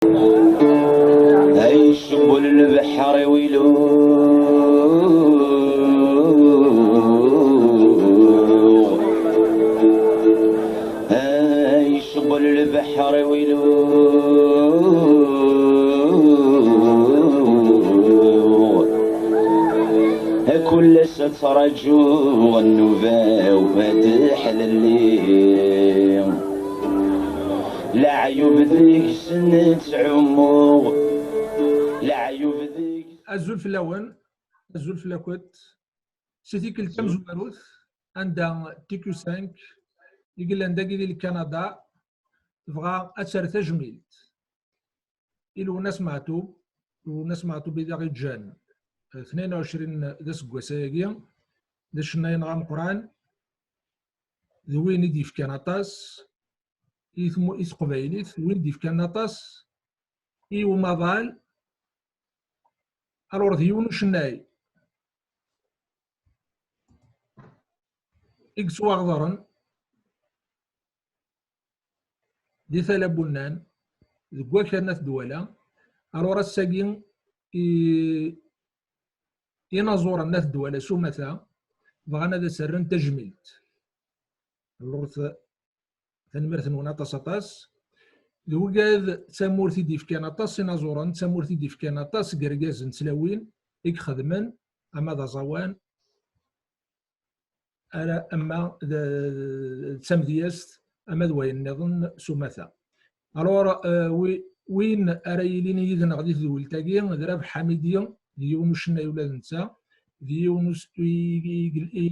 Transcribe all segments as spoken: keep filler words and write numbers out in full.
Ay cewwel lebḥer i wilu. Ay cewwel lebḥer i wilu. Kul ass ad ttraǧuɣ nnuba-w ad d-ḥlelli. Leɛyub deg-s nettɛummu. Leɛyub deg- Azul fell-awen, azul fell-akent. Si tikkelt tamezwarut, anda T Q cinq i yellan dagi di Lkanada, tebɣa ad terr tajmilt i Lwennas Meɛtub, Lwennas Meɛtub i d aɣ-iǧǧan, eh, tnayen u ɛecrin d aseggas ayagi, d acennay-nneɣ ameqqran, d win i d-yefkan aṭas i tmu-, i teqbaylit, d win i d-yefkan aṭas i umaḍal. Alors, d yiwen ucennay i yettwaɣḍren di Tala Bunnan, deg wakal n At Dwala. Alors, ass-agi, i-, inaẓuren n At Dwala s umata bɣan ad as-rren tajmilt. Alors, t-, tanemmirt-nwen aṭas, aṭas. D wigad d tamurt i d-yefkan aṭas inaẓuren, d tamurt i d-yefkan aṭas n yergazen d tlawin i ixedmen, ama d aẓawan, ara, ama d, d tamedyazt, ama d wayen nniḍen s umata. Alors, euh, wi-, win ara yilin yid-neɣ di tedwilt-agi, d Rabeḥ Ḥamidi, d yiwen ucennay ula d netta, d yiwen us-, i, i, i,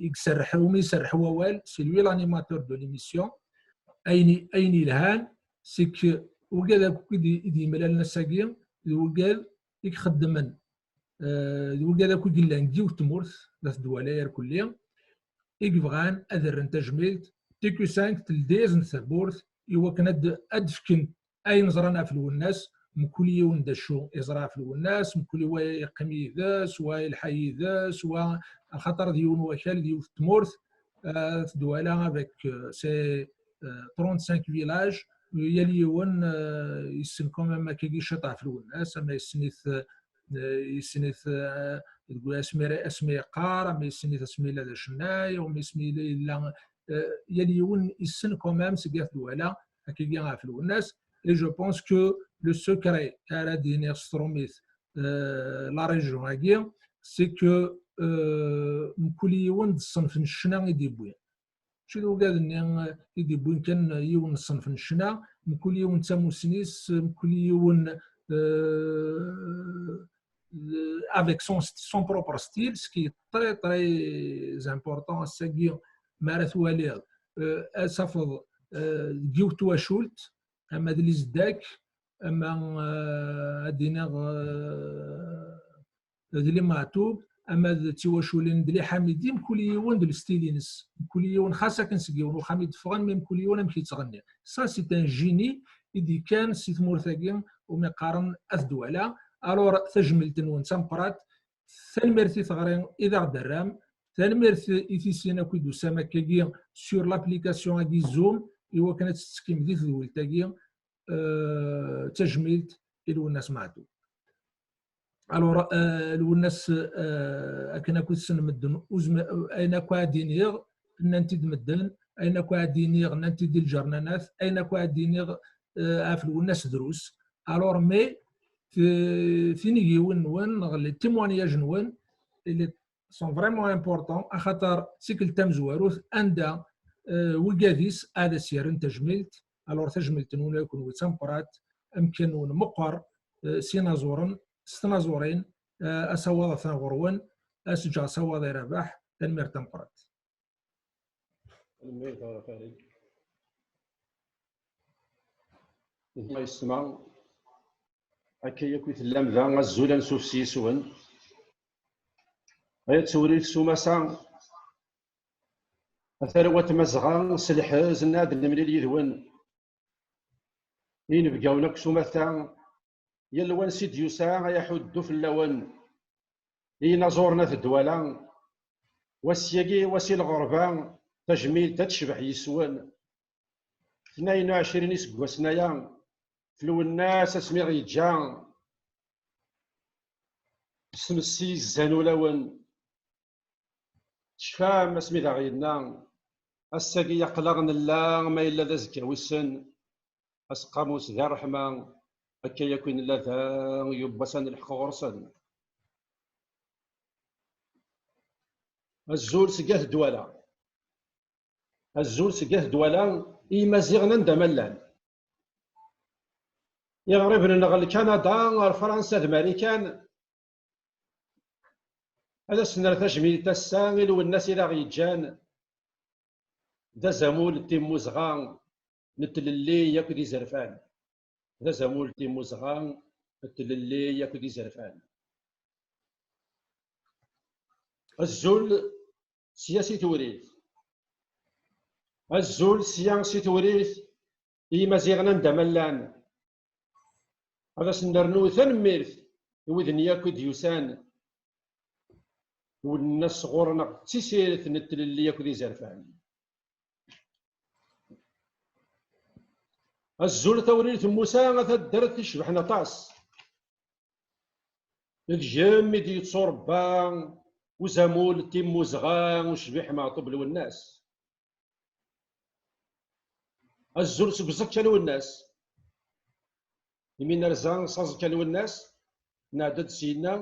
i iserreḥ, umi iserreḥ wawal, c'est lui l'animateur de l'émission. Ayen i, ayen yelhan, c'est que wigad akk i d-, i d-yemlalen ass-agi, d wigad i ixeddmen, eh, d wigad akk i yellan deg yiwet tmurt, d At Dwala irkelli, i yebɣan ad rren tajmilt. T Q cinq teldi-asen tawwurt i wakken ad, ad d-fken ayen ẓran ɣef Lwennas, mkul yiwen d acu iẓra ɣef Lwennas, mkul wa yeqqim yid-s, wa yelḥa yid-s, wa, axaṭer d yiwen wakal, d yiwet tmurt, euh, At Dwala avec, euh, ses, euh, trente-cinq villages, yal yiwen, euh, yessen quand même akkagi ciṭ ɣef Lwennas, ama yessen-it, euh, yessen-it, euh, deg asmi, asmi yeqqar, ama yessen-it asmi yella d acennay, ama asmi yella, yella, euh, yal yiwen yessen quand même seg At Dwala akkagi ɣef Lwennas. Et je pense que le secret ara d-iniɣ s trumit, euh, la région-agi, c'est que, euh, mkul yiwen d ṣṣenf n ccna i d-yewwi. Mačči d ugad-nni i d-yewwin kan yiwen n ṣṣenf n ccna, mkul yiwen d tamussni-s, mkul yiwen, euh, avec son, son propre style, ce qui est très, très important, ass-agi, mi ara twaliḍ, euh, ad tafeḍ, euh, deg yiwet twacult, ama d Lizeddak, ama, euh, ad d-iniɣ, euh, d Li Meɛtub, ama d tiwaculin d Li Ḥamidi, mkul yiwen d lestil-ines, mkul yiwen xas akken seg yiwen uxxam i d-ffɣen, mais mkul yiwen amek yettɣenni. Ça, c'est un génie i d-yekkan si tmurt-agi umi qqaren At Dwala. Alors, tajmilt-nwen d tameqqrant, tanemmirt i teɣri i d aɣ-d-terram, tanemmirt i tisin akk i d-tusam akkagi sur l'application-agi Zoom, i wakken ad tettekkim di tedwilt-agi, euh, tajmilt i Lwennas Meɛtub. Alors, euh, Lwennas, euh, akken akk i tessen medden, uzma-, ayen akk ara d-iniɣ, nnan-t-id medden, ayen akk ara d-iniɣ, nnan-t-id di lǧernanat, ayen akk ara d-iniɣ, euh, ɣef Lwennas drus. Alors, mais, t-, tinigiwin-nwen, neɣ les témoignages-nwen, il est sont vraiment importants, axaṭer d tikkelt tamezwarut anda, euh, wigad-is ad as-yerren tajmilt. Alors, tajmilt-nwen a kenwi d tameqqrant, amkan-nwen meqqer, euh, s inaẓuren, s tnaẓurin, euh, asawaḍ atan ɣur-wen, ad s-ǧǧeɣ asawaḍ i Rabaḥ, tanemmirt tameqqrant. Tanemmirt a Farid. Gma yesma, akka yakk i tellam da, azul ansuf s yis-wen. Ay at Tewrirt s umata, a tarwa n Tmazɣa, s lḥezn ad nemlil yid-wen. Inebgawen akk s umata, yal wansi d-yusa ay aḥuddu fell-awen. I yinaẓuren At Dwala, wass-yagi, wass i lɣerba, tajmilt ad tecbeḥ yis-wen. Tnayen u ɛecrin iseggasen aya, Lwennas asmi ɣ-yeǧǧa s tmessi yezzan ulawen. Tecfam asmi d aɣ-yenna: "Ass-agi aql-aɣ nella ma yella d azekka wissen, aseqqamu-s d ṛṛeḥma, akka yakk i nella da, yiwwas-a nelḥeq ɣur-sen." Azul seg At Dwala. Azul seg At Dwala i Yimaziɣen anda ma llan. Iɣriben-nneɣ n Lkanada, ar Fransa d Marikan, ad asen-nerr tajmilt ass-a i Lwennas i d aɣ-yeǧǧan d azamul n timmuzɣa n tlelli akked izerfan. D azamul n timmuzɣa n tlelli akked izerfan. Azul sya si Tewrirt. Azul sya si Tewrirt i Yimaziɣen anda ma llan. Ad asen-nernu tanemmirt i widen yakk i d-yusan. Lwennas ɣur-neɣ d tisirt n tlelli akked izerfan. Azul Tawrirt n Musa, a taddart icebḥen aṭas. D kemm i d-yetturebba uzamul n timmuzɣa ucbiḥ Meɛṭub Lwennas. Azul seg uẓekka Lwennas. Imi nerza s aẓekka Lwennas, nɛedda-d syenna,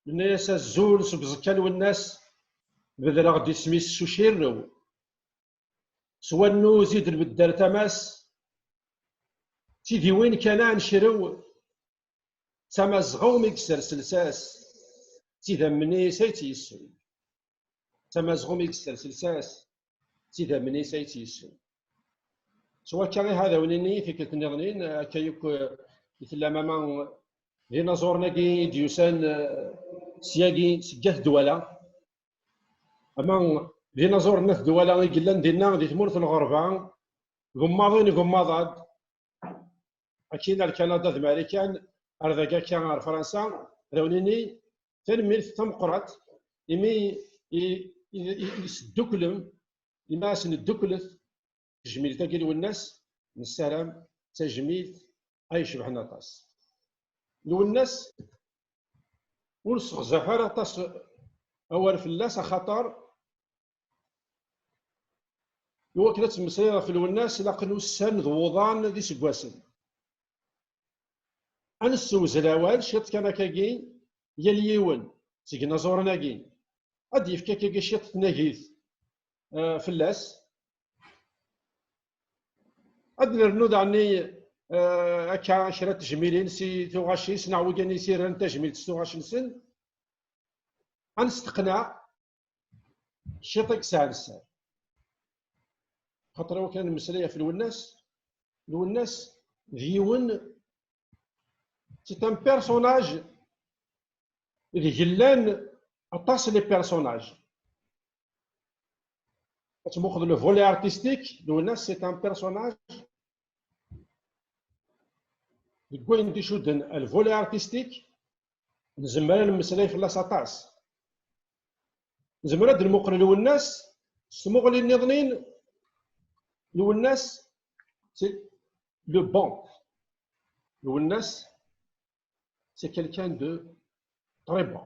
nenna-yas: "Azul seg uẓekka Lwennas, bedreɣ-d isem-is s ucirrew. S wannuz i d-nbedder tama-s, d tidiwin kan a necrew." D tamazɣa umi yessers lsas, d tidammen-is ay tt-yessew. D tamazɣa umi yessers lsas, d tidammen-is ay tt-yessew. S wakka, ihi ad awen-nini tikkelt nniḍen, akka yakk i tellam, ama d inaẓuren-agi i d-yusan, eh, syagi seg At Dwala, ama d inaẓuren n At Dwala i yellan dinna di tmurt n lɣerba, gemmaḍin gemmaḍ-ad, akkin ar Kanada d Marikan, ar dagi akka ar Fransa, ad awen-nini tanemmirt tameqqrant imi i, i, i, i tesdukklem, imi asen-dduklet tejmilt-agi Lwennas. Nessaram d tajmilt ay icebḥen aṭas. Lwennas ur nesseɣzaf ara aṭas awal fell-as, axaṭer i wakken ad temmeslay ɣef Lwennas, ilaqen ussan d wuḍan d iseggasen. Ad nessewzel awal ciṭ kan akkagi, yal yiwen seg inaẓuren-agi ad d-yefk akkagi ciṭ n tnagit, eh, fell-as. Ad nernu daɣen, eh, akka kra n tejmilin si tuɣac-is, neɣ wigani i s-irran tajmilt s tuɣac-nsen. Ad nesteqneɛ ciṭ i yesɛan sser. Xaṭer i wakken ad nemmeslay ɣef Lwennas, Lwennas d yiwen, c'est un personnage deg llan aṭas les personnages. Ad tmuqleḍ le volet artistique, Lwennas c'est un personnage deg wayen d-icudden le volet artistique, nezmer ad nemmeslay fell-as aṭas. Nezmer ad d-nmuqel Lwennas s tmuɣli nniḍnin. Lwennas, c'est le bon. Lwennas, c'est quelqu'un de très bon.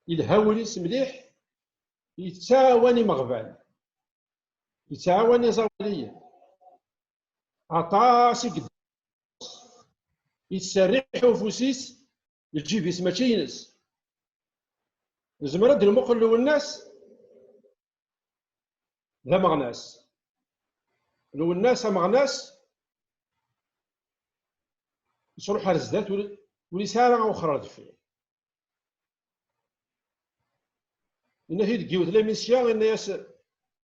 Yelha wul-is mliḥ, yettɛawan imeɣban, yettɛawan iẓawaliyen. Aṭas i yedda, yettserriḥ ufus-is, lǧib-is mačči ines. Nezmer ad d-nmuqel Lwennas d ameɣnas. Lwennas ameɣnas, yesruḥ ar zdat, ur, ur yesɛi ara awexxer ar deffir. Yenna-t-id deg yiwet l'émission, yenna-yas: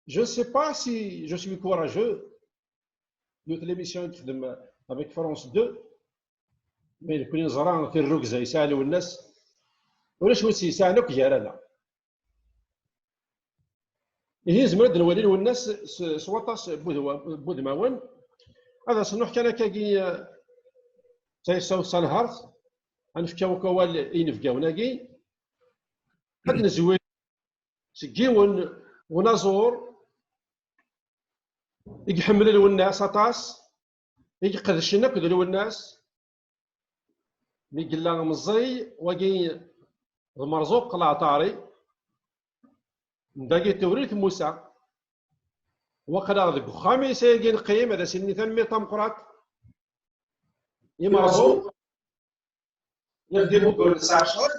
"Je ne sais pas si je suis courageux." Yiwet l'émission i yexdem avec France deux, mais nekkni neẓra tirrugza yesɛa Lwennas, ulac win tt-yesɛan akk gar-aneɣ. Ihi nezmer ad nwali Lwennas s, s waṭas n wudwa-, n wudmawen. Ad as-nruḥ kan akkagi, eh, d tayeṣṣawt tanhart, ad nefk akk awal i yinebgawen-agi. Ad nezwi seg yiwen unaẓur i iḥemmel Lwennas aṭas, i iqedcen akked Lwennas. Mi yella meẓẓiy, wagi d Merẓuq Leɛṭari, n dagi Tewrirt Musa. Waqila deg uxxam-is ayagi neqqim, ad as-nini tanemmirt tameqqrant i Merẓuq. Yak d imugger n tesɛa ccer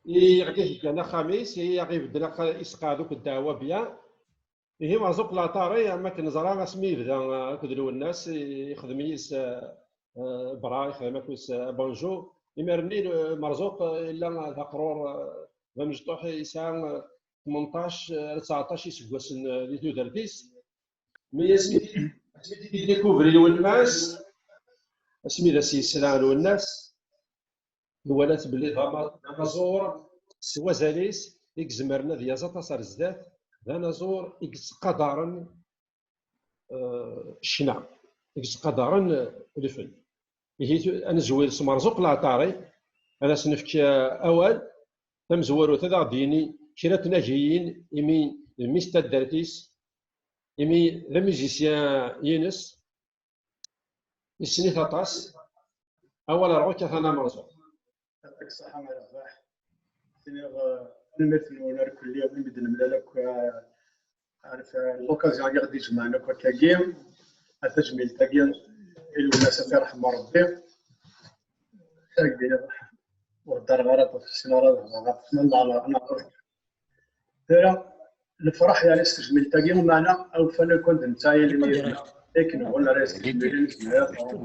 i aɣ-d-iheggan axxam-is, i aɣ-ibedden axa-, isqeɛd akk ddeɛwa bya. Ihi Merẓuq Leɛṭari, am akken neẓra, asmi yebda, eh, akked Lwennas, i-, ixdem yis, eh, eh, Bra, ixdem akked, eh, Banjo. Imir-nni, eh, Merẓuq, eh, yella d aqrur, eh, d amecṭuḥ, yesɛa, eh, tmenṭac, eh, ar tseɛṭac iseggasen, eh, di tudert-is. Mi asmi, asmi t-id-idikuvri Lwennas, asmi d as-yesla Lwennas, nwala-t belli d ama-, d amaẓur s wazal-is i izemren ad yaẓ aṭas ar zdat, d anaẓur i yettqadaren, eh, ccna, i yettqadaren, eh, lfen. Ihi tu-, ad nezwir s Merẓuq Leɛṭari, ad as-nefk, eh, awal, tamezwarut ad aɣ-d-yini kra n tnagiyin, imi d mmi-s n taddart-is, imi d amizisyan-ines, yessen-it aṭas. Awal ar ɣur-k a Tana Merẓuq. Yɛṭik ṣṣeḥḥa a Rabaḥ. Tiniḍ, eh, tanemmirt-nwen ar kulli, win i d-nemlal akk, eh, ar, eh, l'occasion i ɣ-d-ijemɛen akk akkagi, ar tajmilt-agi i Lwennas, ad t-iṛḥem Ṛebbi. Tagi, ur ddreɣ ara aṭas, ur ssineɣ ara ad hedreɣ ɣef tmanda neɣ, neɣ tura lefṛaḥ, yeɛni, s tejmilt-agi, meɛna awfan akk d netta yelli-, akken hun ara yessekmel, nezmer ad ur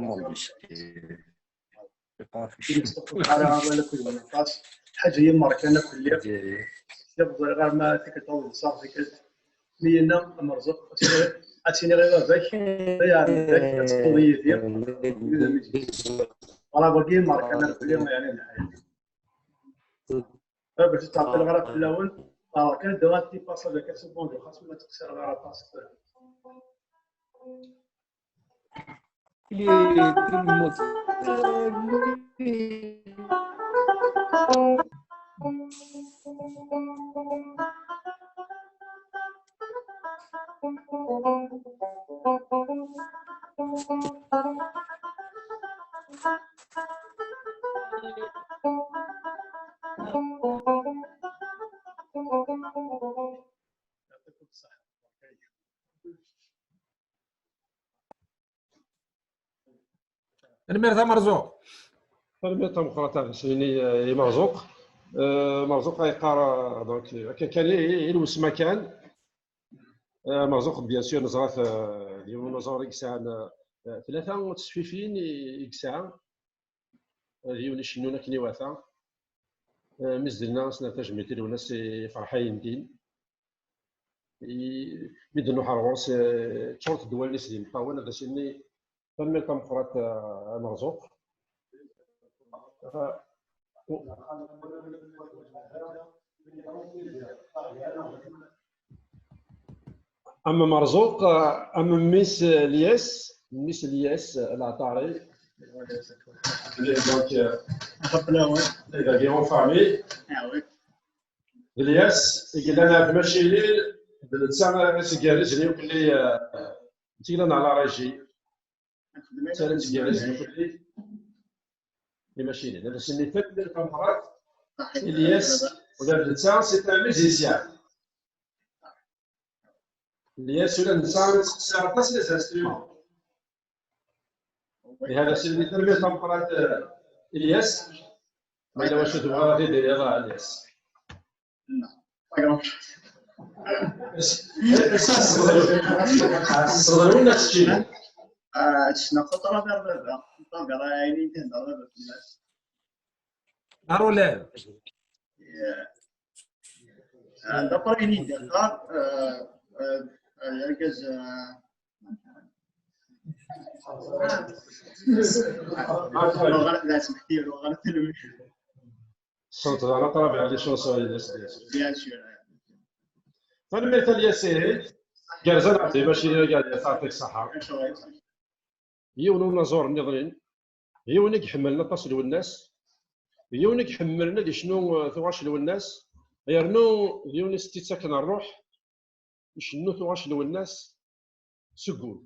nettqeṭṭiq ara awal akked-wen aṭas. Ḥaǧa yemmer kan akk lliɣ. Lliɣ ẓriɣ arma tikkelt ad ḍḍseɣ tikkelt. Mi yenna Amerẓuq, ad tiniɣ i baba-k, ay ɛemmi-k, ad tedduḍ yid-i. Ɣer wagi yemmer kan akk lliɣ, yeɛni, lḥal. Bac ur ttɛeṭṭileɣ ara fell-awen, ɣer kan dɣa ad t-id-passaɣ akka s ubunǧur, xas ma ttqeṣṣireɣ ara aṭas. Tanemmirt a Merẓuq. Tanemmirt tameqqrant a Husni, eh, i Merẓuq. Eh, Merẓuq a yeqqar, eh, donc, akka kan i, i, i lwesma kan. Eh, Merẓuq, bien sûr, neẓra-t, eh, d yiwen unaẓur i yesɛan, eh, tlata n tesfifin i, i yesɛa. Eh, d yiwen icennun akken iwata. Eh, mi s-d-nenna ad s-nerr tajmilt i Lwennas, yefreḥ ayendin. I, mi d-nruḥ ar ɣur-s, eh, ččurent ddwal-is d imeṭṭawen, ad as-nini tanemmirt tameqqrant, eh, a Merẓuq. Eh, am Merẓuq, eh, am mmi-s, eh, Lyas, mmi-s Lyas, eh, Leɛṭari. Donc, eh, d dagi en famille. D Lyas i yellan ar tmacinin, d netta ara s-igerrzen i ukelli, eh, netta yellan à la régie. Netta ara s-igerrzen i ukelli. Imacinin. Ad as-nini tanemmirt tameqqrant i Lyas, ula d netta c'est un musicien. Lyas ula d netta yettqeṣṣir aṭas les instruments. Ihi ad as-nini tanemmirt tameqqrant, eh, Lyas. Ma yella wacu tebɣiḍ ad t-id-tiniḍ a Lyas. Tesseḍlem win ad teččini. Ah, ssneɣ taṭrabi ar baba. Taṭrabi ara ayen i d-ihedder baba fell-as. Arulal. Eh, d après i d-ihedder, eh, eh, eh, argaz, eh, uɣal, la smeḥti, uɣal telwi. Ssneḍ daɣen aṭrabi ar les chansons-ines, bien sûr. Bien sûr. Tanemmirt a Lyas, ihi. Gerrez a Ɛebdi, mačči d agerrez, yeɛṭik ṣṣeḥḥa. Yiwen unaẓur nniḍen, yiwen i iḥemmlen aṭas Lwennas, yiwen i iḥemmlen ad icnu, eh, tuɣac Lwennas, yernu d yiwen i s-tt-ittaken ṛṛuḥ. icennu tuɣac n Lwennas seg wul.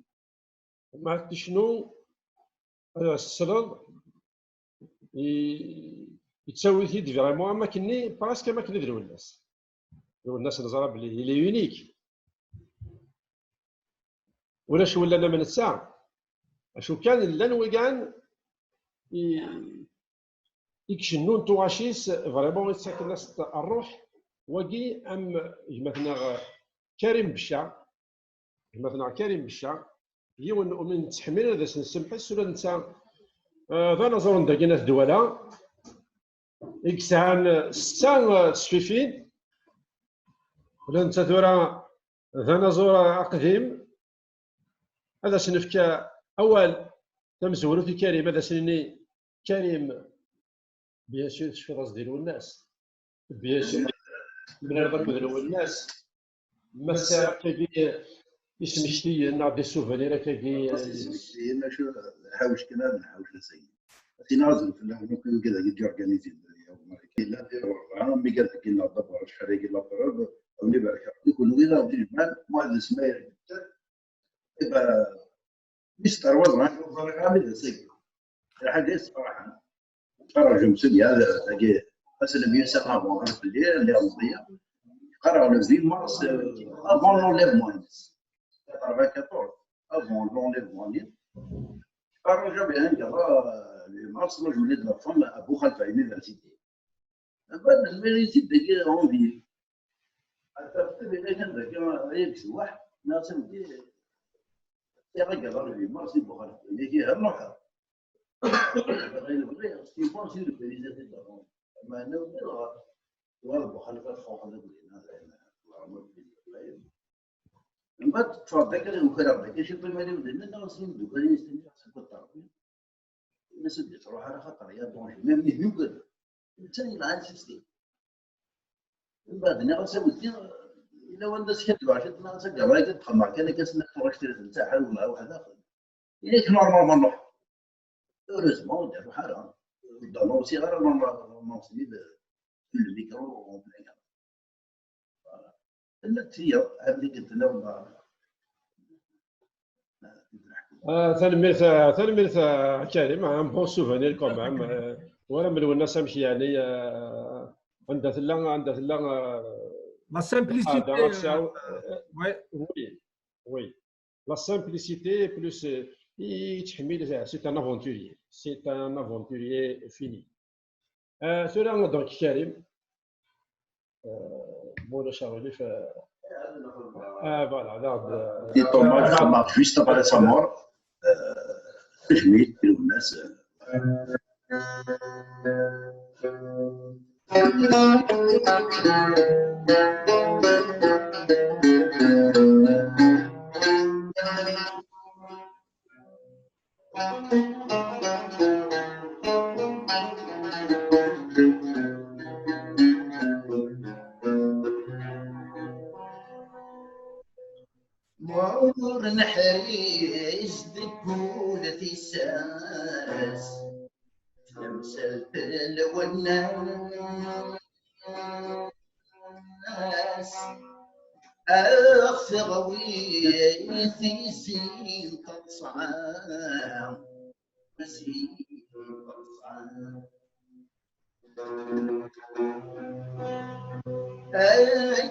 Ma tecnu, ad as-tesleḍ, i-, yettawi-t-id vraiment am akken-nni, presque am akken d Lwennas. Lwennas neẓra belli il est unique. Ulac win am netta. Acu kan, llan wigan i, i icennun tuɣac-is, vraiment, yettaken-as ṛṛuḥ. Wagi am gma-tneɣ Karim Becca, gma-tneɣ Karim Becca, yiwen umi nettḥemmil ad as-nsemḥes, ula d netta, eh, d anaẓur n dagi n At Dwala, i yesɛan setta, eh, tesfifin. Ula d netta tura d anaẓur aqdim. Ad as-nefk awal, tamezwarut i Karim, ad as-nini, Karim, bien sûr, tecfiḍ-as di Lwennas. Bien sûr, temlaleḍ akked Lwennas. Ma tesɛiḍ akkagi ismektiyen neɣ des souvenirs akkagi. Aṭas ismektiyen, acu, nḥawec kan ad nḥawec ass-agi. Ad t-iniɣ azul fell-awen akk i wigad-agi d-yorganisin. Yella di rebɛa, mi ara d-gin la preuve, acḥal-agi la preuve, a wen-ibarek Rebbi, kunwi d aɣ-d-ijemɛen, Muḥend Smaɛil Better, iba, mis terwa ẓran, ur ẓriɣ ara mi d ass-agi. Lḥaǧa yessefraḥen. Qqareɣ jemsel ya, dagi, ass n myussan avant, ɣer belli, lliɣ meẓẓiyeɣ. Qqareɣ le huit mars, euh, avant l'enlèvement-ines. Quatre-vingt-quatorze, avant l'enlèvement-ines. Qqareɣ jamais un gars, euh, le huit mars, moi je venais de la femme à Buxalfa Université. Mbeɛd melmi i t-id-dagi en ville. Ata ɣef tebɣi kan dagi ay yecbeḥ, neɣ s ameddi, tiɣaggaḍ ar Lbimar si Buxar, ihi ha nruḥ. Ɣileɣ bɣiɣ, s tikwal si Lbrizat i d-ɣrum. Meɛna wwiɣ ɣer Buxar, ad txuxen akk dinna, d ayen, leɛmer d Leqbayel. Mbeɛd ṭṭfeɣ-d akka, ukreɣ-d akka ciṭ imaliw dinna, neɣ s yimdukal-is dinna, seg waṭṭerfi. Ini-as ur d-yettruḥ ara, xaṭer ya danger, même nitni ugaden. Netta yelha insisté. Mbeɛd nniɣ-as a weddi, yella wanda skadbeɣ ciṭ, nniɣ-as a gama akka d-xemmeɣ kan akka, s nniɣ tuɣac tira tensa ḥal wemɛa weḥd axel. Ini-ak normalement nruḥ. Heureusement ur d-iruḥ ara. Ur d-annonciɣ ara normalement, normalement, le micro en plein air. Voilà. Tella tiya, amek i tella, Ah, tanemmirt, ah, tanemmirt, ah, Karim, un bon souvenir quand même. Ah, wara m Lwennas amek yeɛni, ah, anda tella, anda tella, ah, La simplicité, lqaɛda, ad tesɛu, euh, ouais. Oui, oui. La simplicité plus, euh, i, i yettḥemmil, c'est un aventurier. C'est un aventurier fini. Euh, tura, donc, Karim, euh, bon, le Charolif, euh, ah, voilà, là, euh, Petit hommage, ça marche juste après sa mort. Euh, je mets le message. Ur neḥriz deg wul tisas, tamsalt n Lwennas, ad teɣwi tizi n teḍsa, tizi n teḍsa.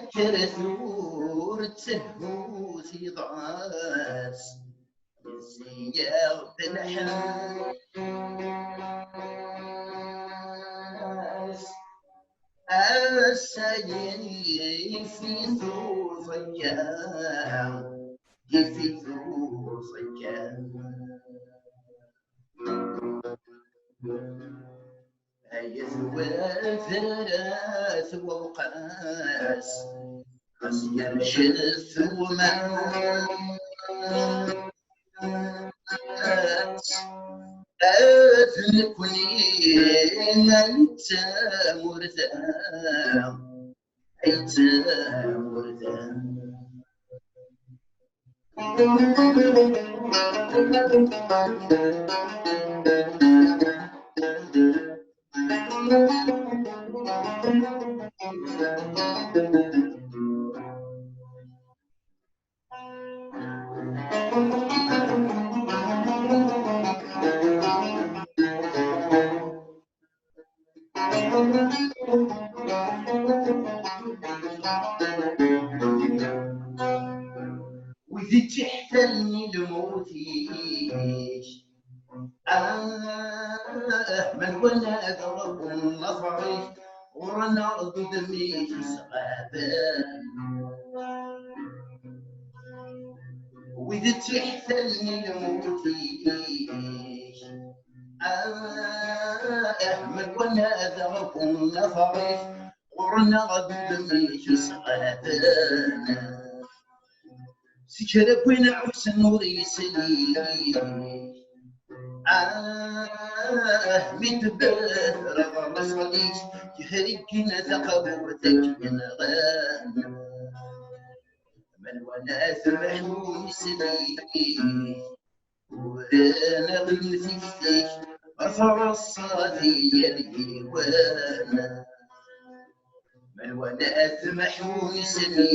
Kkret ur tthut iḍ-as, yezzi-yaɣ-d lḥal. Ass-a yif-it uẓekka, yif-it uẓekka. Ay at wadrar at Wawqas, ɣas yerced tumas, at nekni ay tamurt-a, ay tamurt-a. Wid i tt-iḥtalen i lmut-ik. Ah, ma nwan ad ɣurren later-ik, ɣur-neɣ d udem-ik isɣaben. Wid i tt-iḥtalen i lmut-ik. Ah, ma nwan ad ɣurren later-ik, ɣur-neɣ d udem-ik isɣaben. Si kra n win ɛussen ur yesli. Ah, mi tebbereɣ laṣel-is, kra yeggin taqburt akken nɣan. Ma nwan ad temḥu yesli. Uran aɣilif-ik, ɣef ɣaṣṣa di yal yiwen. Ma nwan ad temḥu yesli.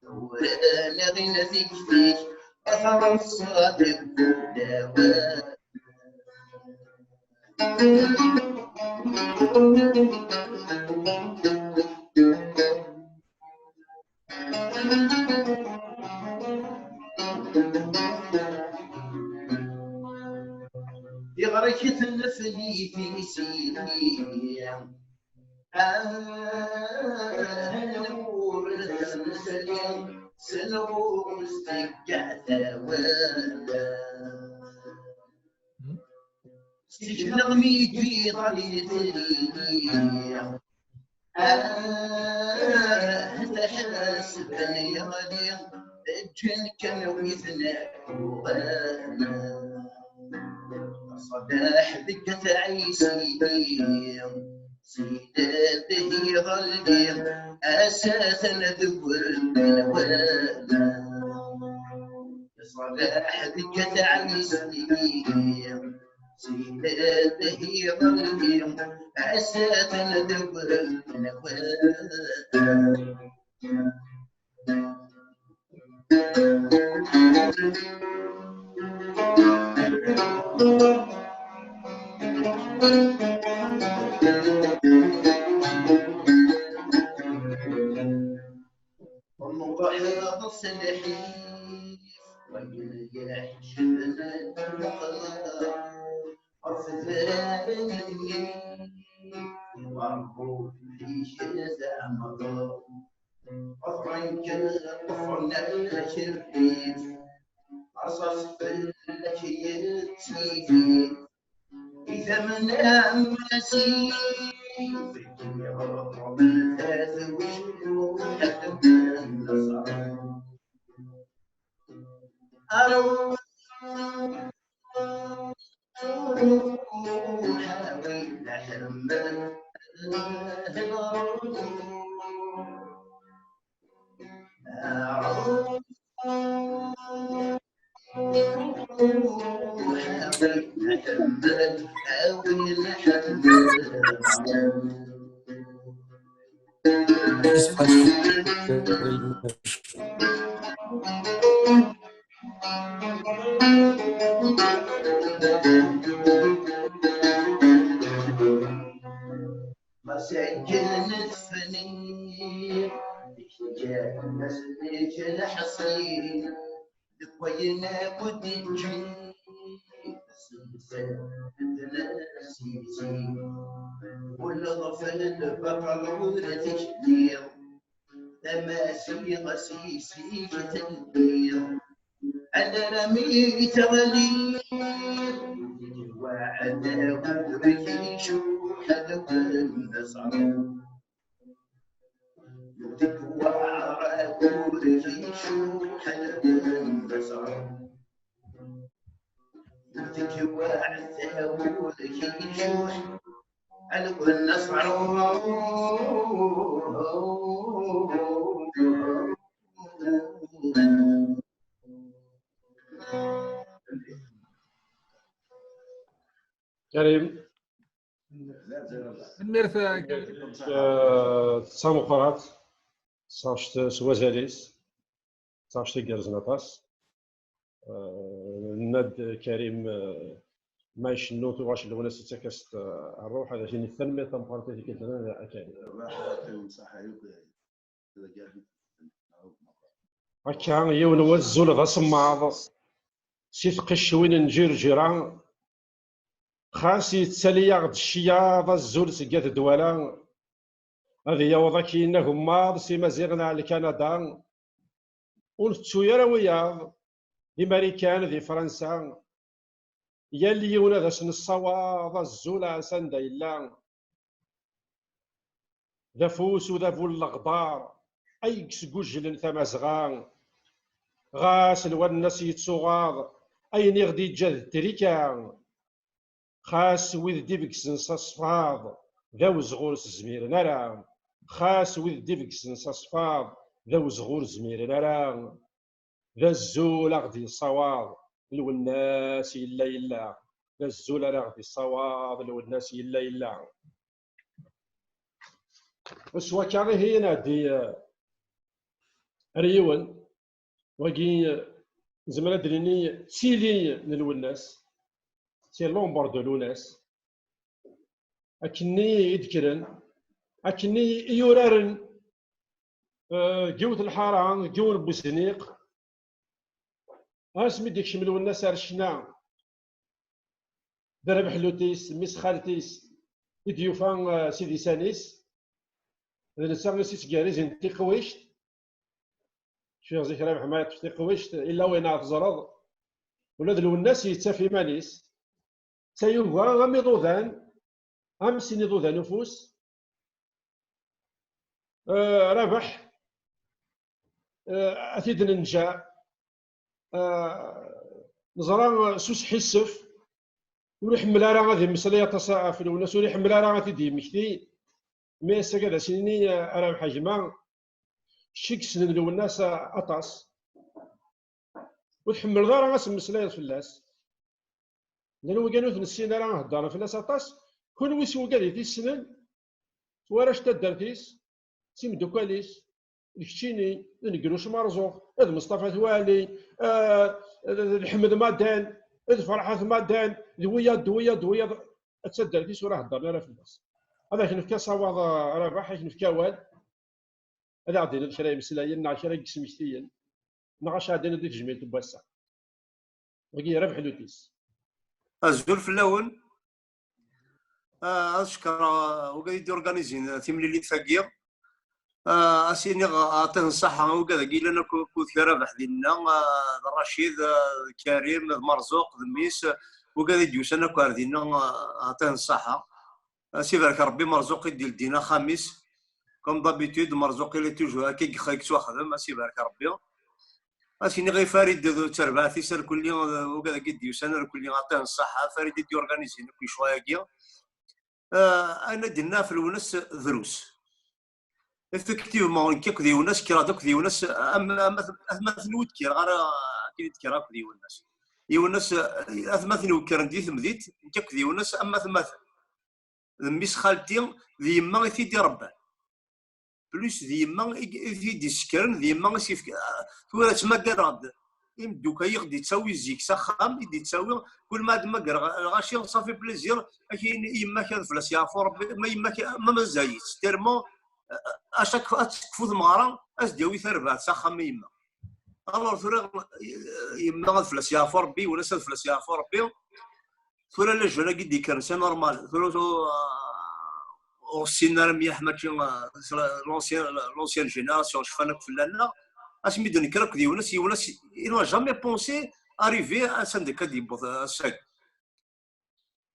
Uran aɣilif-ik, ɣef ɣaṣṣa di yal yiwen. Iɣrek-iten fell-i tisi. Ah, ur nesli, s lɣus teggaɛt awal. Seg-neɣ mi d-iḍal yitri. Ah, taḥasben yeɣli, ǧǧan kan wid neḥkuɣan. Ṣṣbeḥ deg tɛisi, si dad iɣelli, ass atan deg wenwal. Ṣṣbeḥ deg tɛisi, si dad iɣelli, ass atan deg wenwal. Ṭumuḥ ɣer ṣṣelḥif, wayen yeḥcem lmeqlar. Ɣef tfaren-nni, Meṛbub-ik ad ɛemreɣ. Ṭṭfen-k, ṭṭfen-ak rrif, rṣaṣ fell-ak yettili. Idammen am asif, deg iɣeṭṭen tatwejjuḥ n Nasr. Aṛuḥ, aṛuḥ, a win iḥemmel. Ma sɛeggen tfenni, deg tgernas-ik leḥṣin, deg wayen akk d-iǧǧi, semsal d tnasisin, wala ɣef lbaṭel ur tekliḍ, tamasiɣ s yis-ik telliḍ. Alarmi teɣli, lweɛd ur k-icuḥ ad wen-neṣr. Lweɛd ur k-icuḥ ad wen-neṣr. Lweɛd ur k-icuḥ ad wen-neṣr. Karim. Tanemmirt, a Karim. Eh, d tameqqrant, s anect-, s wazal-is, d taɣect igerrzen aṭas. Eh, nenna-d Karim, eh, ma icennu tuɣac Lwennas yettak-as-d, eh, rruḥ, ad ak-ini tanemmirt tameqqrant i tikkelt-nni akali. Akka, yiwen wazul d asemmaḍ si tqicwin n Ǧirǧira, xas yettali-yaɣ-d ccyaḍ azul seg At Dwala, ad yaweḍ akkin agemmaḍ si Maziɣ n Lkanada, ur nettu ara wiyaḍ, di Marikan, di Fransa, yal yiwen ad as-nessawaḍ azul s anda yella. D afus udabu n leɣbar ay yesgujlen Tamazɣa, ɣas Lwennas yettuɣaḍ, ayen i ɣ-d-yeǧǧa d trika. Xas wid d-ibegsen s asfaḍ, d awezɣur s-zmiren ara. Xas wid d-ibegsen s asfaḍ, d awezɣur zmiren ara. D azul a ɣ-d-yessawaḍ Lwennas yella yella. D azul ara ɣ-d-yessawaḍ Lwennas yella yella. S wakka ihi nɛeddi, eh, ar yiwen. Wagi, eh, nezmer ad d-nini d tili n Lwennas, c'est l'ombre de Lwennas. Akkenni i d-kkren, akkenni i uraren, eh, deg yiwet lḥara, deg yiwen n wezniq, asmi d-ikcem Lwennas ar ccna d Rabeḥ Lutis, mmi-s xalti-s, i d-yufa, eh, s idisan-is, d netta i s-ittgerrizen tiqwict. Cfiɣ zik Rabeḥ ma yeṭṭef tiqwict, illa wayen ara teẓreḍ, ula d Lwennas yettaf iman-is. D tayuga am iḍudan, am sin iḍudan ufus. Eh, Rabeḥ, eh, ad t-id-nenǧa. Eh, neẓra s usḥissef, ur iḥemmel ara ad immeslay aṭas ɣef Lwennas, ur iḥemmel ara ad t-id-yemmekti. Mi ass-agi ad as-nini, eh, a Rabeḥ a gma, kečč i yessnen Lwennas aṭas, ur tḥemmleḍ ara ad temmeslayeḍ fell-as. Llan wigad ur t-nessin ara, heddren fell-as aṭas. Kunwi s wigad i t-yessnen, s warrac n taddart-is, d timeddukal-is, d keččini, d Negruc Marzuq, d Meṣṭafa At Waɛli, eh, d Ḥmed Madan, d Ferḥat Madan, d wiyaḍ, d wiyaḍ, d wiyaḍ. D taddart-is ur heddren ara fell-as. Ad ak-nefk asawaḍ, a Rabaḥ, ad ak-nefk awal. Ad aɣ-d-tiniḍ kra imeslayen neɣ kra n yismektiyen, neɣ acu ara d-tiniḍ di tejmilt n wass-a? Wagi Rabeḥ Lutis. Azul fell-awen. Ah, ad cekkreɣ, ah, wigad i d-yorganizin timlilit-agi. Ah, ad s-iniɣ, ah, aṭas n ṣṣeḥḥa i wigad-agi yellan akk-, akked Rabeḥ dinna, ah, d Racid, ah, d Karim, d Merzuq, d mmi-s, ah, wigad i d-yusan akk ar dinna, ah, aṭas n ṣṣeḥḥa. Ad s-ibarek Rebbi Merzuq i d-ileddin axxam-is. Comme d'habitude, Merzuq il est toujours akka i yettwaxdem, ad s-ibarek Rebbi. Ad s-iniɣ i Farid d terbaɛt-is irkelli, wigad-agi d-yusan irkelli, aṭas n ṣṣeḥḥa, Farid i d-yorganizin akk lecɣal-agi. Ah, ayen i d-yenna ɣef Lwennas drus. Effectivement, nekk akked Lwennas, kkreɣ-d akked Lwennas, am, am, atmaten ur d-kkreɣ ara akken i d-kkreɣ akked Lwennas. Lwennas, atmaten-iw kkren di temdint, nekk akked Lwennas am atmaten. D mmi-s xalti, d yemma i t-id-irebban. Plus d yemma i, i t-id-issekren, d yemma i s-yefk-, ah, tura ttmagareɣ-d imeddukal i ɣ-d-ittawi zik s axxam, i d-ittawi, kul ma ad mmagreɣ lɣaci, ça fait plaisir, ad k-yini yemma-k ad fell-as yeɛfu Rebbi, ma yemma-k, ma mazal-itt, tellement, ah, ah, à chaque fois ad tekfu tmeɣra, ad s-d-yawi tarbaɛt s axxam i yemma. Alors tura, yemma ad fell-as yeɛfu Rebbi, Lwennas ad fell-as yeɛfu Rebbi. Tura les jeunes-agi d-ikkren, c'est normal. Tura ur, ur ssinen ara mliḥ, mačči, euh, l'ancien, l'ancienne génération, cfan akk fell-aneɣ. Asmi d-nekker akked Lwennas, Lwennas, il n'a jamais pensé arriver à s-anda akka d-yewweḍ, euh, ass-agi.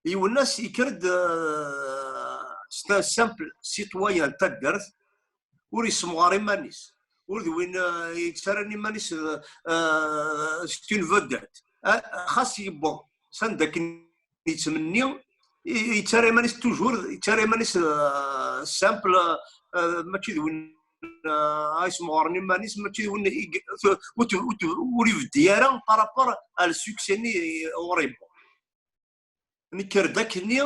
Lwennas yekker-d, euh, c'est un simple citoyen n taddart, ur yessemɣar iman-is, ur d win, euh, yettarran iman-is, euh, euh, c'est une vedette. Ah, xas yewweḍ s anda akken yettmenni, i-, yettarra iman-is toujours, yettarra iman-is, euh, simple, euh, mačči d win, euh, ay yessemɣaren iman-is, mačči d win i, ur, ur, ur ibeddi ara par rapport à le succès-nni ɣur yewweḍ. Nekker-d akkenni,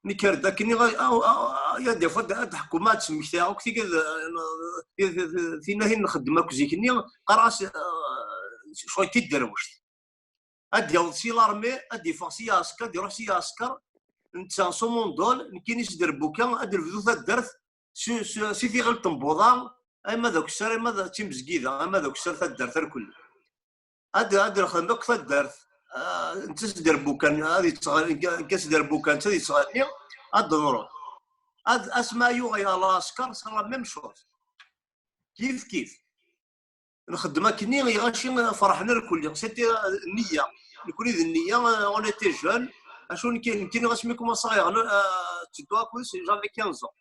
nekker-d akkenni, a, a, a, a, ya des fois ad, ad ḥkumeɣ, ad d-smektayeɣ akk tigad, eh, tinahin nxeddem akk zik-nni, qqareɣ-as, eh, cɣel tidderwect. Ad d-yaweḍ si l'armée, ad d-yeffeɣ si aɛsker, ad d-iruḥ si aɛsker, netta s umundol, nekkini s derbuka, ad d-nebdu taddart si, si, si tiɣilt n Buḍa, ama d akessar, ama d timezgida, ama d akessar taddart irkelli. Ad, ad nexdem akk taddart. Ah, netta s derbuka, ad yettɣ-, netta s derbuka, netta ad yettɣenni, ad d-nruḥ. Ad, asma yuɣ ay ɛsker, c'est la même chose. Kif kif. Nxeddem akkenni, i ɣaci ferḥen irkelli. C'était nniya. Nekkni d nniya, on était jeunes. Acu nekkini, nekkini ɣas mi commencé yeɣli, euh, ttedduɣ akud-s, j'avais quinze ans.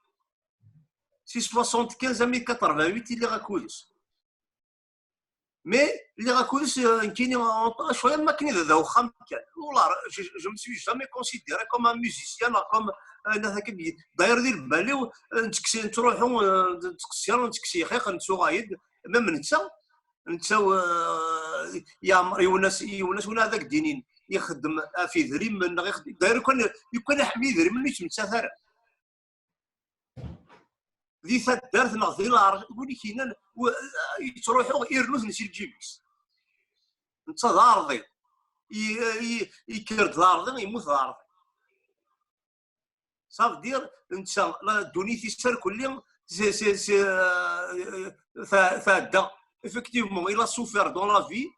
Si soixante-quinze à mille quatre-vingt-huit i lliɣ akud-s. Mais lliɣ akud-s, euh, nekkini, en tant que, cwiya am wakken d, d awexxam kan. Ula, je, je me suis jamais considéré comme un musicien, comme, euh, d akken, d'ailleurs, di lbal-iw, euh, nettekkes, nettruḥu, euh, nettqessir, nettekkes ixix, nettuɣal-d, même netta, netta, euh, yeɛmer yiwen ass, yiwen ass win ad ak-d-inin, ixeddem ɣef idrimen, neɣ ixeddem, d'ailleurs, lukan, lukan iḥemmel idrimen, ur yettmettat ara. Di taddart neɣ di lɛerc, win i k-yennan, w-, yettruḥu irnu-ten si lǧib-is. Netta d aɛerḍi. I, i, yekker-d d aɛerḍi, yemmut d aɛerḍi. Ça veut dire, netta, la, ddunit-is irkelli, c'est, c'est, c'est, euh, ta-, tɛedda. Effectivement, il a souffert dans la vie,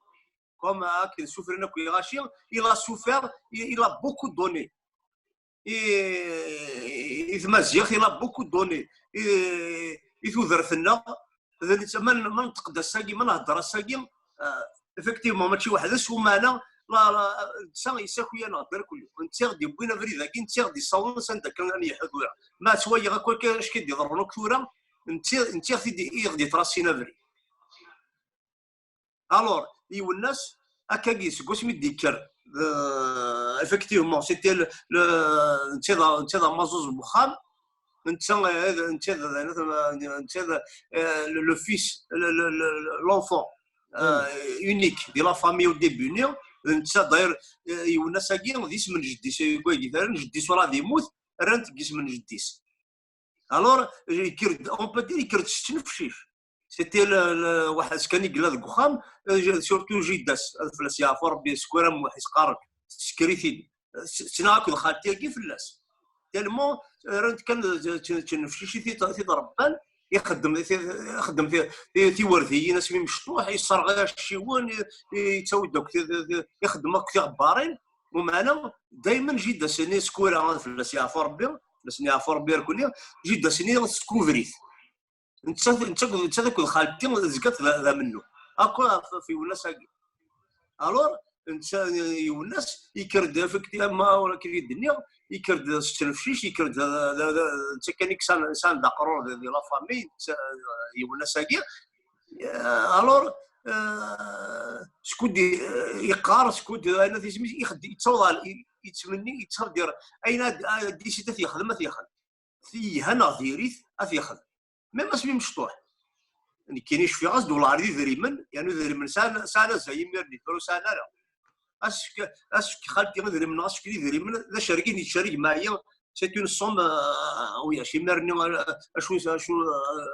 comme akken suffren akk lɣaci, il a souffert, il, il a beaucoup donné. I, i tmaziɣt, il a beaucoup donné. I, i tudert-nneɣ, d netta, ma n-, ma nenṭeq-d ass-agi, ma nhedder ass-agi, euh, effectivement, mačči weḥd-s, umeɛna, la, la, netta yessaki-aneɣ-d irkelli. Netta i ɣ-d-yewwin abrid-agi, netta i ɣ-d-yessawḍen s anda kan ad nyeḥḥu tura. Ma ttwaliɣ akk akka, acu i d-iḍerrun akk tura, netta, netta i ɣ-t-id-, i ɣ-d-yetrasin abrid. Alors, Iwennas, akkagi, seg wasmi d-yekker, euh, effectivement, c'était le, le, netta d, netta d amaẓuẓ n wexxam, netta, euh, netta d, netta d, euh, le, le fils, le, le, le, l'enfant, euh, unique de la famille au début, netta, d'ailleurs, euh, Iwennas-agi, d isem n jeddi-s, deg waygi, tara n jeddi-s ur ad yemmut, rran-t deg isem n jeddi-s. Alors, yekker-d, on peut dire, yekker-d s ttnefcic. C'était le, le, waḥed kan i yella deg uxxam, euh, surtout jida-s, ad fell-as yeɛfu Rebbi, Sekkura Muḥ, i s-qqaren, tesker-it-id. S-, ttnaɣ akked xalti-agi fell-as. Tellement, euh, rran-t kan d, d, d, d ttnefcic i t-, i t-id-rebban, ixeddem, ixeddem ti-, ti-, tiwerdiyin asmi mecṭuḥ, yesserɣ acciwen, i, i, yettawi-d akk ti-, ti-, ti-, ixeddem akk tiɣebbarin, umeɛna, daymen jida-s-nni Sekkura, ad fell-as yeɛfu Rebbi, fell-asen yeɛfu Rebbi irkelli, jida-s-nni teskubrit. Nettat, nettat, nettat akked xalti, tezga d, d amennuɣ. Akk ɣef, ɣef Iwennas-agi. Alors, netta, Iwennas, yekker-d, effectivement, ur akken i d-nniɣ, yekker-d s ttnefcic, yekker-d d, d, d, d, netta kan i yesɛan, yesɛan d aqrur di, di la famille, netta, Iwennas-agi. Euh, alors, euh, skud i-, yeqqar, skud, ayen ad isem-is, ixed-, yettaweḍ ɣer, i-, yettmenni, yettxeddir, ayen ad, ad d-isit ad t-yexdem, ad t-yexdem. Yelha neɣ diri-t, ad t-yexdem. Même asmi mecṭuḥ. Nekkini cfiɣ-as-d, wellah, d idrimen, yani idrimen sɛan, sɛan azal imir-nni, tura ur sɛan ara. Asefk, asefk xalti idrimen, asefk idrimen, d acerrig i d-yettcerrig maɛi, c'est une somme, euh, oui, acu imir-nni, acu, acu,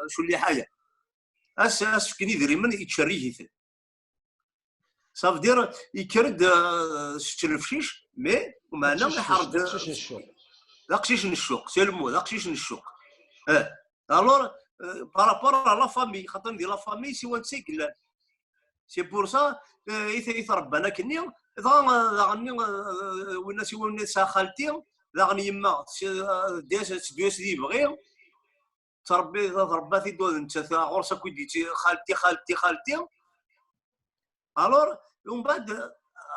acu liḥaya. As-, asefk n idrimen yettcerrig-iten. Ça veut dire, yekker-d, euh, s ttnefcic, mais, umeɛna, iḥerr-d, d aqcic n ccuq, c'est le mot, d aqcic n ccuq. Eh, alors, euh, par rapport à la famille, xaṭer di la famille, siwa netta i yellan. C'est pour ça, euh, i t-, i t-rebban akkenni, dɣa, euh, daɣen-nni, euh, winna siwa winna tesɛa xalti, daɣen yemma, s-, euh, teddu-yas, teddu-yas di yebɣi, tettrebbi, tṛebba-t-id ula d nettat, ɣur-s akk i d-yetti xalti, xalti, xalti. Alors, umbeɛd,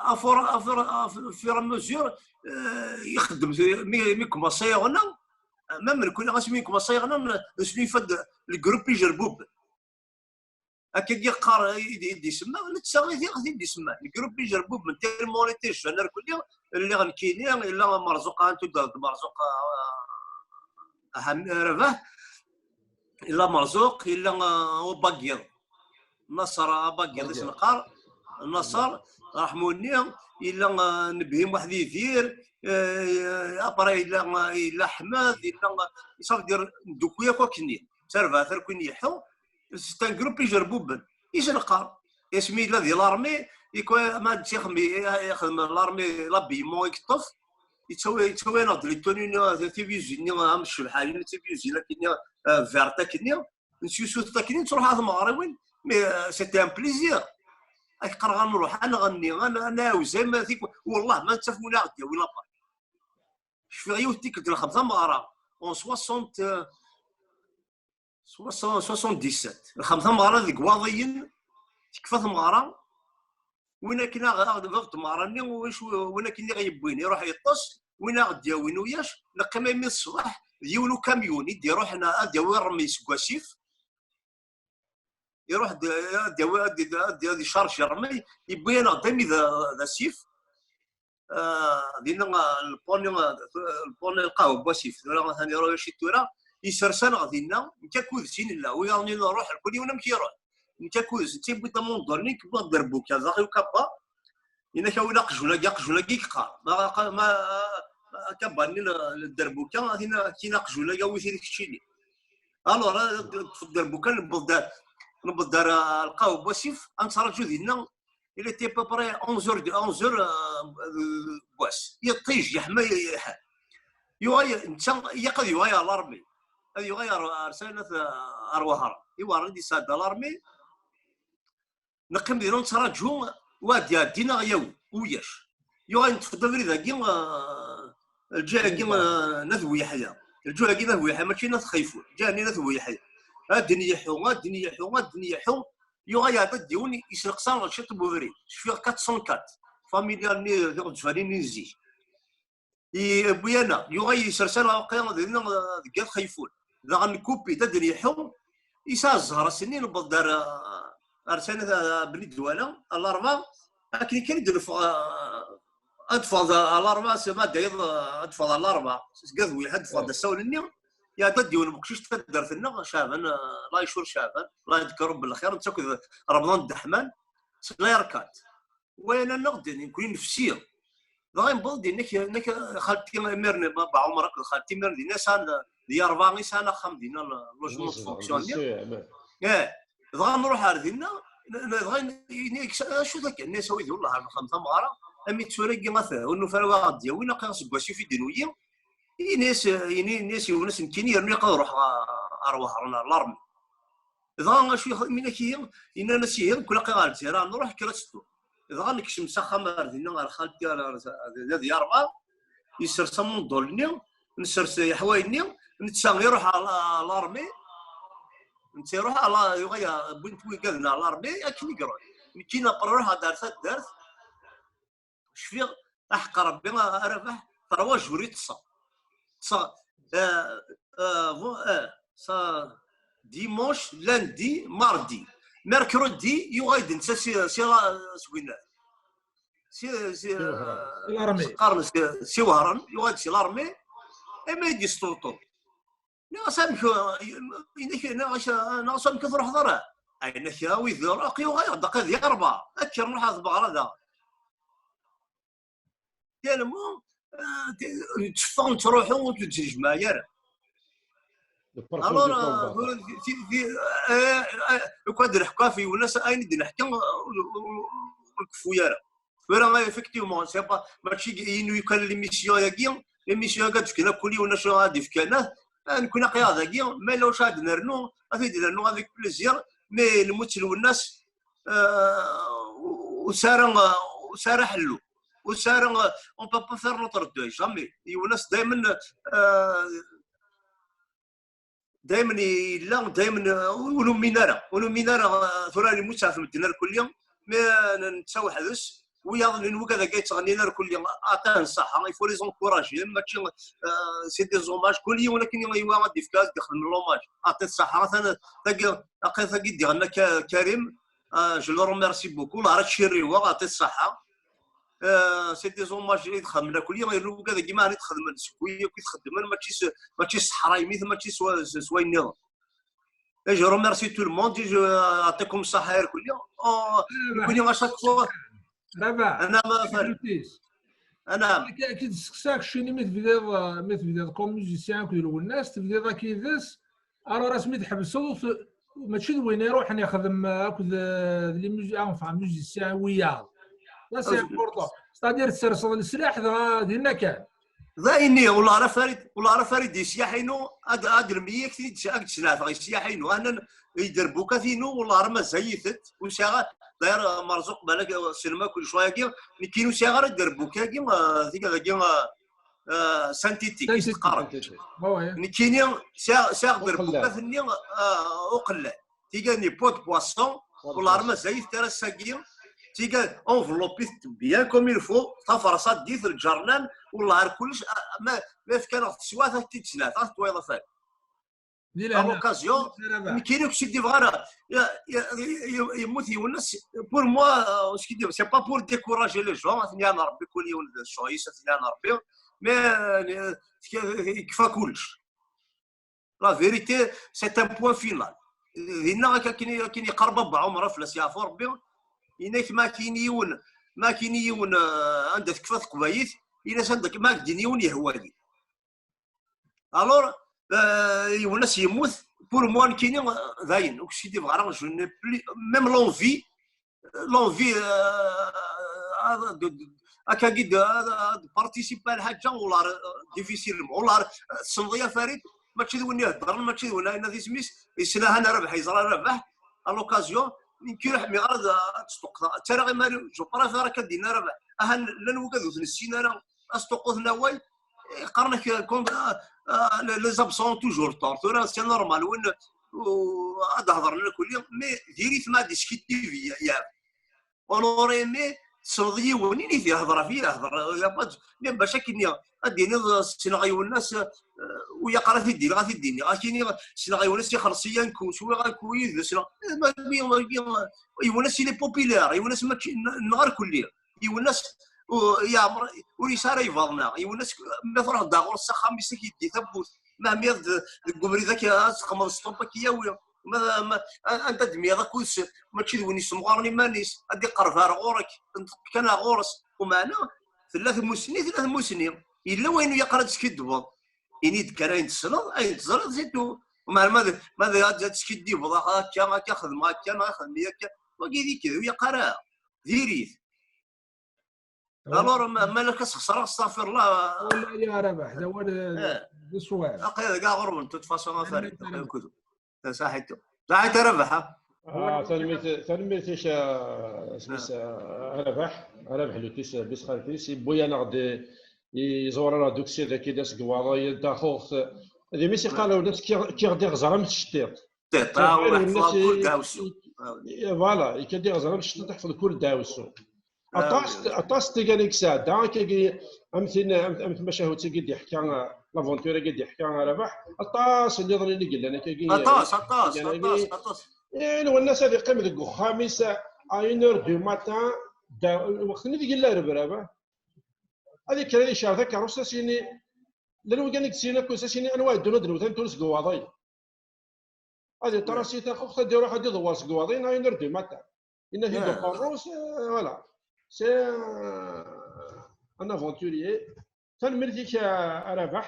à fur-, à fur-, à fur et à mesure, euh, ixeddem, mi, mi commença yeɣna, même nekkni ɣas mi commença yeɣna, n-, nesnulfa-d le groupe Ijerbuben. Akka i yeqqar, i d-, i d-isemma, netta i d-, i d-isemma. Le groupe Ijerbuben, tellement on était jeunes, irkelli, lliɣ nekkini, yella Merzuq, Antu d Merzuq, ah, Rabaḥ, yella Merzuq, yella, ah, Ubagiḍ. Naṣer Abagiḍ i s-neqqar, Naṣer, Raḥmuni, yella, ah, Nebhi Muḥ Yidir, eh, après yella, yella Ḥmed, yella, ça veut dire, ndukku yakk akkenni. D tarbaɛt irkelli yeḥḥu, c'est un groupe Ijerbuben. I s-neqqar. Asmi yella di l'armée, Ikwa ma d-tixmi, ixdem l'armée, l'habillement i yeṭṭef, yettawi, yettawi-aneɣ-d les tenues-nni, tibizi-nni, am ccebḥa-nni, tibizi-nni, akkenni, euh, verte akkenni, nesyusut akkenni, nettruḥ ɣer tmeɣriwin, mais, euh, c'était un plaisir. Ak qqareɣ ad nruḥ, ad nɣenni, ad n-, ad nɛawez, am tik-, wallah ma nettaf win ara ɣ-d-yawi la balle. Cfiɣ yiwet tikkelt nxeddem tameɣra, en soixante, euh, soixante, soixante-dix-sept. Nxeddem tameɣra deg Waḍiyen, tekfa tmeɣra. Win akken aɣ-, aɣ-, bab tmeɣra-nni, win akken i ɣ-yewwin, iruḥ yeṭṭes, win aɣ-d-yawin uyac, neqqim armi d ṣṣbeḥ, d yiwen ukamyun i d-iruḥen ad d-yawi ṛṛmey seg wasif. Iruḥ d-, ad d-yawi, ad d-, ad d-, ad icarji ṛṛmey, yewwi-aneɣ-d armi d, d asif. Ah, dinna, ah, lponi, ah, lponi, lqahwa n wasif, tura atan iruḥ uyac i tura, isers-aneɣ dinna, nekk akked-s i nella, wiyaḍ-nni nruḥ, kul yiwen amek iruḥ. Nekk akked-s, netta yewwi-d amundul-nni, yewwi-d derbuka, daɣ i ukabba, yenna-k awi-d aqjun-agi, aqjun-agi yeqqar. Ma, ma, ma akabba-nni n, n derbuka, a tin, a tin aqjun-agi, awi-t-id keččini. Alors, ah, ṭṭef-d derbuka, newweḍ-d ar, newweḍ-d ar, ah, lqahwa n wasif, ad nettraǧu dinna, il était à peu près onze heures, de onze heures, euh, euh, n wass. Yiṭij, yeḥma, yeḥma. Yuɣal, netta, ilaq ad yuɣal ɣer l'armée. Ad yuɣal ɣer, ɣer Saɛid, ɣer Wehran. I Wehran i d-yesɛedda l'armée. Neqqim dinna nettraǧu, wa ad d-iɛeddi neɣ yawi, uyac. Yuɣal neṭṭef-d abrid-agi, euh, lǧiha-agi, euh, n At Buyeḥya. Lǧiha-agi n At Buyeḥya, mačči n At Xayfun. Lǧiha-nni n At Buyeḥya. Ad d-nyeḥḥu, ad d-nyeḥḥu, ad d-nyeḥḥu. Yuɣal iɛedda-d yiwen, yesneqs-aneɣ ciṭ n ubrid. Cfiɣ quatre cent quatre. Familya-nni, tiɣezfanin-nni n zik. Yewwi-aneɣ, yuɣal yesres-aneɣ dinna, deg At Xayfun. Daɣen nkupi-d ad d-nyeḥḥu, yesɛa zzher ass-nni, newweḍ-d ar, ar Saɛid, ah, Bni Dwala, Larebɛa, akken kan i d-neffeɣ, ah, ad d-teffɣeḍ, ah, Larebɛa, s ma d-tayeḍ, ah, ad d-teffɣeḍ Larebɛa, seg At Buyeḥya ad d-teffɣeḍ d asawen-nni, iɛedda-d yiwen n uqcic taddart-nneɣ, Caɛban, ah, Allah yecur Caɛban, Allah yeḍker Rebbi lxir, netta akked Remḍan Ddeḥman, s l'R quatre. Walan-aneɣ-d, nekkni nefsi. Dɣa yewweḍ-d, yenna-k, yenna-k xalti, imiren, Baba Ɛumer akked xalti, imiren dinna sɛan, d Yarebɛa i sɛan axxam dinna, le logement de fonction-nni. Eh, dɣa nruḥ ar dinna, n-, n-, dɣa yenna-k, acu d akka? Yenna-yas, a wid, wellah, ar nexdem tameɣra, ami d tura-agi, ur nufi ara wa ɣ-d-yawin, aql-aɣ seg wasif i d-nuyi. Ini-as, ini-, ini-as Yunes nekkini, yernu ilaq ad ruḥeɣ ɣer, ɣer Wehran, ɣer l'armée. Dɣa acu yexdem, ini-ak ihi, yenna-as ihi, kul aqi ɣer Lezzayer, nruḥ kra ad teddu. Dɣa nekcem s axxam ar dinna, ɣer xalti, ar, ar, ar, ar Yarebɛa, yessers amundul-nni, nessers yeḥwayen-nni, netta iruḥ ɣer la-, l'armée, netta iruḥ ɣer la-, yuɣal wwin-t wigaden ɣer l'armée, akken i iruḥ. Nekkini après ruḥeɣ-d ar taddart, cfiɣ, aḥeqq Rebbi, a Rabaḥ, trois jours i ṭṭseɣ. Ṭṭseɣ, euh, euh, vo-, euh, ça, dimanche, lundi, mardi. Mercredi, yuɣal-d netta si, si, si winna. Si, si, euh, qqaren si, si Wehran, yuɣal-d si l'armée, imi i d-yesṭebṭeb. Nniɣ-as amek, yenna-k, nniɣ-as, nniɣ-as amek ur truḥeḍ ara? Ay, yenna-k, a wid, aql-i uɣaleɣ-d, aql-i di Yarebɛa. Kker, nruḥ ar tmeɣra daɣen. Tellement, euh, t-, netteffeɣ, nettruḥu, ur t-id-nejmeɛ ara. Alors, euh, ti-, ti-, euh, euh, ukan ad d-neḥku ɣef Yunes, ayen i d-neḥka, ur, ur, ur, ur keffu ara. Tura, effectivement, c'est pas, mačči inu kan l'émission-agi, l'émission-agi ad d-fken akk yiwen acu ad d-ifkan, ah, nekkni aql-aɣ dagi, ma yella wacu ad d-nernu, ad t-id-nernu avec plaisir, mais lmut n Lwennas, euh, ur sara, ur sara ḥellu, ur sara, on peut pas faire notre deuil, jamais. Lwennas daymen, euh, daymen yella, daymen, ur numin ara, ur numin ara, tura yemmut ɣef medden irkelli, mi netta weḥd-s, wiyaḍ n wigad akka yettɣennin irkelli, aṭas n ṣṣeḥḥa, il faut les encourager, mačči, euh, c'est des hommages, kul yiwen akken i yewwa ad d-yefk, ad d-ixdem l'hommage, aṭas n ṣṣeḥḥa, atan tagi, taqit tagi d-iɣenna Ka-, Karim, euh, je le remercie beaucoup, Larat Chirriwa, aṭas n ṣṣeḥḥa. Euh, c'est des hommages i d-xedmen akk, yernu wigad-agi ma ɛni d-xedmen seg wi akk i t-xeddmen, mačči s, mačči s ṣṣeḥra-imi, mačči s wa-, s, s wayen nniḍen. Et je remercie tout le monde, et je, euh, يعطيكم الصحة يا الكل. Oh, nekkni à chaque fois. Rabaḥ. Anam, a Farid. Anam. Ki, ki d-sseqsaɣ keččini mi tebdiḍ, mi tebdiḍ comme musicien akked Lwennas, tebdiḍ akka yid-s, alors asmi tḥebseḍ, ur t-, mačči d win iruḥen ixdem akked, euh, les musi-, enfin, musiciens wiyaḍ. Ça, c'est important. C'est-à-dire, tserseḍ leslaḥ, dɣa dinna kan. D ayenni, والله راه فريد، والله راه فريد يسياح inu, ad, ad lmiyi ak-t-id-, ad k-d-sneɛteɣ, يسياح inu. Anan iderbukat inu, والله راه mazal-itent. Ur sɛiɣ ara, d'ailleurs, Merzuq, balak, sinema, kul ccɣel-agi, nekkini ur sɛiɣ ara iderbuka-agi, ah, tigad-agi, ah, ah, synthétique, i s-teqqareḍ. Nekkini sɛiɣ, sɛiɣ derbukat-nni, ah, uqellan. Tigad-nni pot de poisson, والله راه mazal-it tara ass-agi. Tigad enveloppé-t bien comme il faut, taferṣaddit, lǧernan, والله ar kullec, ah, ma, ma fkan-aɣ teswiɛt, ad t-id-sneɛteɣ, ad t-twayeḍ a Farid. À l'occasion, nekkini ur k-id-ibeɣ ara. Ya, ya, ya, yemmut yiwen ass, pour moi, euh, ce qui dit, c'est pas pour décourager les gens, ad ten-yaɛen Rebbi, kul yiwen d ccɣel-is, ad ten-yaɛen Rebbi, mais, euh, yekfa kullec. La vérité, c'est un point final. Dinna akken, akken yeqqar Baba Ɛumer, fell-as yeɛfu Rebbi, yenna-k ma akken yiwen, ma akken yiwen, euh, anda tekfa teqbaylit, yenna-as anda ma ak-d-yenna yiwen yehwa-yi. Alors, euh, yiwen ass yemmut, pour moi, nekkini, euh, dayen, ur k-id-ibeɣ ara, je n'ai plus, même l'envie, l'envie, euh, ad, ad, akkagi d, ad, ad participer à lḥaǧa, والله, euh, difficilement. والله, euh, tessneḍ ya Farid, mačči d win iheddren, mačči d win ayen ad isem-is, yeslahan Rabaḥ, yeẓra Rabaḥ, à l'occasion, nekki ur ḥmiɣ ara ad, ad sṭuqqteɣ. Ttarraɣ iman-iw, je préfère akka d-yenna Rabaḥ. Ahan llan wigad ur t-nessin ara, ad sṭuqquten awal, qqaren-ak, euh, les absents ont toujours tort. Tura, c'est normal, win, euh, ad d-hedren lakul, mais diri-t ma ad d-iskidib, ya. On aurait aimé tessneḍ yiwen, ini-t ihder ɣef yihder, mais bac akken ad d-tiniḍ ssneɣ yiwen ass, euh, u yaqar ad t-id-iniɣ, ad t-id-iniɣ, ad k-iniɣ ssneɣ yiwen ass ixelleṣ-iyi anku, swiɣ anku yid-s, ssneɣ, eh, ma, ma, ma, yiwen ass il est populaire, yiwen ass mačči, n-, nneɣ arkelli, yiwen ass, u-, yeɛmer, ur yesɛi ara ibaḍna, yiwen ass ma truḥeḍ ɣur-s s axxam-is ad k-yeddi tawwurt, mahmi ad d-, deg ubrid ad k-, ad teqmeḍ stop ad k-yawi. Ma, ma, anda d-tmiḍ akud-s, mačči d win yessemɣaren iman-is, ad d-iqerreb ar ɣur-k, tenṭeq kan ar ɣur-s. Umeɛna, tella tmussni, tella tmussni. Yella wayen ur yaqar ad teskiddbeḍ. Ini-d kan ayen tessneḍ, ayen teẓriḍ, c'est tout. Umeɛna ma d, ma d, ad, ad teskiddibeḍ, "Ah, akka, akka xedmeɣ, akka, neɣ xedmi akka." Wagi d iked, ur yaqar ara. Diri-t. Alors, ma, ma la ka sxeṣreɣ, astaɣfirullah. Wala ya Rabaḥ, d awal, eh, d ṣṣwab. Aql-i deg aɣrum, de toute façon, a Farid. Saḥit. Saḥit a Rabaḥ, ha? Ah, tanemmirt, tanemmirt-ik, ah, isem-is, ah, a Rabaḥ, a Rabaḥ Lutis, bis xaltis, yewwi-aneɣ-d, yeẓwer-aneɣ-d uksid-agi d asegwaḍay, d taxuɣt. D imi s-iqqar Lwennas, kkiɣ, kkiɣ-d iɣzer am tcettiḍt. Tiṭ, ah, ur ḥeffḍeɣ kul dawsu. Voilà, ikka-d iɣzer am tcettiḍt, iḥfeḍ kul dawsu. Aṭas, aṭas tigan i yesɛedda, akkagi, am tin, am, am tmacahut-agi d-iḥka, l'aventure-agi d-iḥka Rabaḥ, aṭas nniḍen i yellan akkagi. Aṭas, aṭas, aṭas, aṭas. Eh, Lwennas ad iqqim deg uxxam-is à une heure du matin, da, lweqt-nni deg yella rrebrab, ad ikker ad icer takerrust, ad s-yini, llan wigan i yessinen akk, ad s-yini, anwa iɛeddun ad d-newwet, ad nettru seg uwaḍay. Ad iṭrasi taxuxt, ad iruḥ ad iḍewwer seg waḍin, à une heure du matin. Yenna-t-id uqerru-s, euh, voilà. C'est un, un aventurier. Tanemmirt-ik a, a Rabaḥ.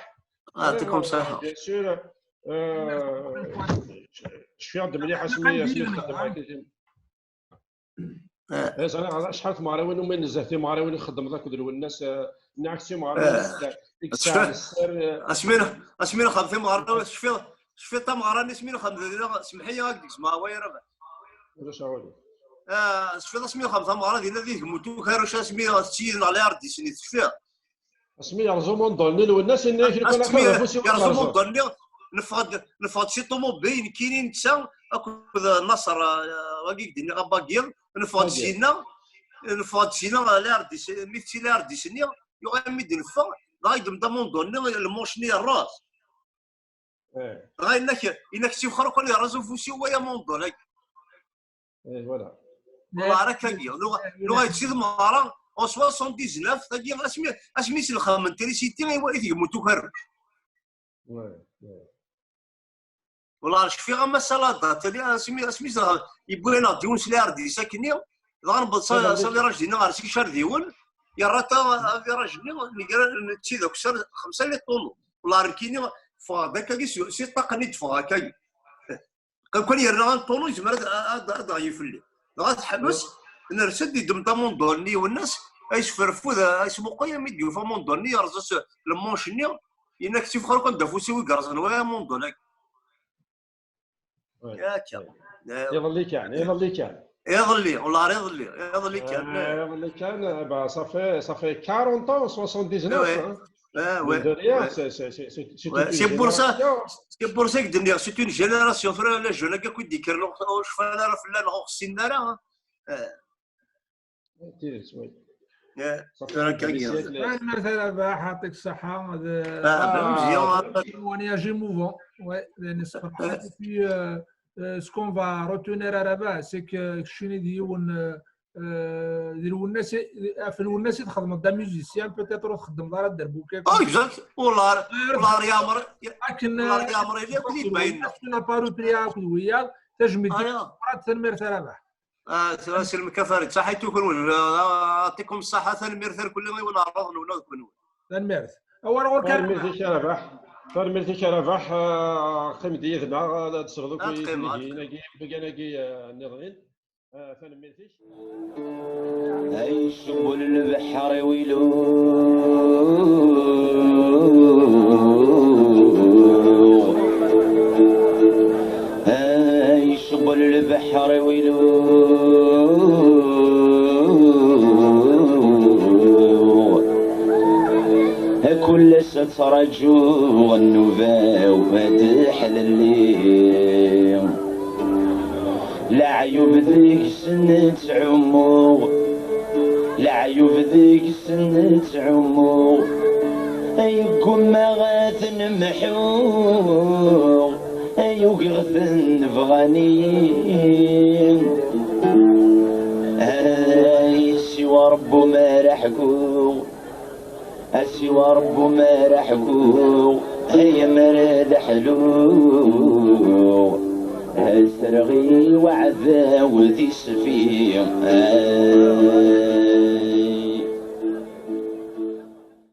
Yɛṭikum ṣṣeḥḥa. Bien sûr, euh, cfiɣ-d mliḥ asmi, asmi txeddem akken. Eh, ẓriɣ acḥal tmeɣriwin umi nezzeh, timeɣriwin i txeddmeḍ akked Lwennas, eh, nniɣ-ak d timeɣriwin i yesɛan sser, eh. Asmi, asmi nxeddem timeɣriwin, tecfiḍ, tecfiḍ tameɣra-nni asmi nxeddem dinna, semmeḥ-iyi ad k-d-gezmeɣ awal a Rabaḥ. Ulac aɣilif. Eh, tecfiḍ asmi nxeddem tameɣra dinna di Tgemmunt Ukaruc, asmi tettili neɣ la R D C-nni, tecfiḍ? Asmi yerẓa umundul-nni, Lwennas yenna-ak lukan aql-i ɣef usiweḍ yerẓa umundul-nni, neffeɣ-d, neffeɣ-d si ṭumubil, nekkini netta akked Naṣer, eh, wagi i k-d-nniɣ, abagi, neffeɣ-d sinna, neffeɣ-d sinna, la R D C, mi tetti la R D C-nni, yuɣal mi d-neffeɣ, dɣa yeddem-d amundul-nni, lmanche-nni yerreẓ. Dɣa yenna-k, yenna-k ttixer akk yerreẓ ufus-iw, waya amundul-agi. Eh, voilà. Voilà, akkagi. Nuɣ-, nuɣal-d si tmeɣra, en soixante-dix-neuf, tagi, asmi, asmi s lxem n trisiti i, i Tgemmunt Ukaruc. Ouais, ouais. Wala cfiɣ am ass-a la date, tali, asmi, asmi s lxem, yewwi-aneɣ-d yiwen s la R D C akkenni, dɣa newweḍ s, s aviraj dinna ɣer Sicardiwen, yerra ta, aviraj-nni, negra, netti d akessar, xemsa les tonneaux. Wala nekkini, ffɣeɣ-d akkagi, si, si ṭṭaq-nni d-ffɣeɣ akkagi. Kan, kan yerna un tonneau, yezmer ad, ad, ad aɣ-yefli. Dɣa teḥbes, Ners-d, iddem tamunḍul-nni Iwennas, a yesferfud, a yesmuqul, ami d-yufa amunḍul-nni, yerẓa-s lmanche-nni, yenna-k tifxer kan d afus-iw i yerẓen, wa amunḍul-agi. Akka. Iḍelli kan, iḍelli kan. Iḍelli, والله iḍelli, iḍelli kan. Iḍelli kan, bah, ça fait, ça fait quarante ans, soixante-dix-neuf, hein. Ah, ouais, de rien, c'est, c'est, c'est, c'est, c'est une génération. C'est pour ça que c'est une génération, tura la jeune-agi akk i d-yekkren, ur cfan ara fell-aneɣ, ur ɣ-ssinen ara, hein. Tidet, oui. Tanemmirt a Rabaḥ, يعطيك الصحة. Un témoignage émouvant. Ouais, d ayen yessefraḥen. Et puis, euh, euh, ce qu'on va retenir a Rabaḥ, c'est que keččini d yiwen, euh, euh, d Lwennas, ɣef Lwennas i txedmeḍ d amusicien, peut-être ur txeddmeḍ ara dderbuka. Oh, exact. Wallah, wallah, yeɛmer, akken, wallah, yeɛmer, yella akk d ibayna. Tu n'as pas repris akk d wiyaḍ, tajmilt. Tanemmirt a Rabaḥ. Ah, tura selmek a Farid, ṣaḥit-wen, ah, يعطيكم الصحة, tanemmirt ar kulli i win ɛerḍen ula d kunwi. Tanemmirt. Awal ɣur-k a Rabaḥ. Tanemmirt-ik a Rabaḥ. Tanemmirt-ik a Rabaḥ, ah, qqim-d yid-neɣ, ad d-tesɣeḍ akk tinigiyin-agi, iwlagan-agi, ah, nniḍen. Ah, tanemmirt-ik. Ay icewwel lebḥer i wilu. Ay icewwel lebḥer i wilu. Kul ass ad ttraǧuɣ nnuba-w ad d-ḥlelli. Leɛyub deg-sen ttɛummuɣ, leɛyub deg-sen ttɛummuɣ. Ay ggummaɣ ad ten-mḥuɣ, ay ugiɣ-ten bɣan-iyi. Ay siwa Ṛebbi ur ara ḥkuɣ. A siwa Ṛebbi ur ara ḥkuɣ, ay ammer ad ḥluɣ, ad ffreɣ i waɛdaw tisfi.